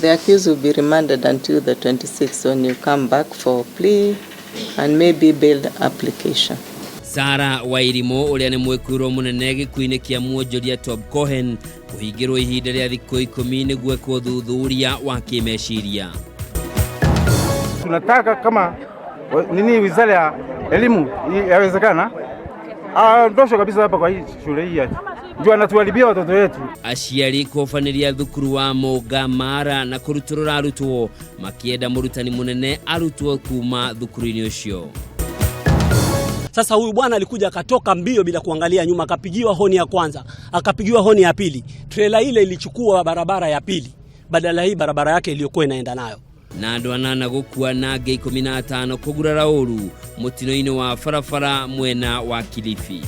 the accused will be remanded until the 26th when you come back for plea and maybe bail application. Sara Wairimu ũrĩa nĩ mwĩkuĩrwo mũnene gĩkuũ-inĩ kĩa mwonjoria Tob Cohen kũhingĩrwo ihinda rĩa thikũ 10 nĩguo ekwo ũthuthuria wa kĩmeciria. Tunataka kama nini wizara ya elimu yawezekana aondoshwe kabisa hapa kwa hii shule hii, ndio anatuharibia watoto wetu. Aciari kũbanĩria thukuru wa Mũnga Mara na kũrutũrũra arutwo makĩenda mũrutani mũnene arutwo kuma thukuru-inĩ ũcio. Sasa huyu bwana alikuja akatoka mbio bila kuangalia nyuma, akapigiwa honi ya kwanza, akapigiwa honi ya pili. Trela ile ilichukua barabara ya pili badala hii barabara yake iliyokuwa inaenda nayo. Na andũ 8 gũkua na angĩ 15 kũgurara ũru mũtino-inĩ wa barabara mwena wa Kilifi.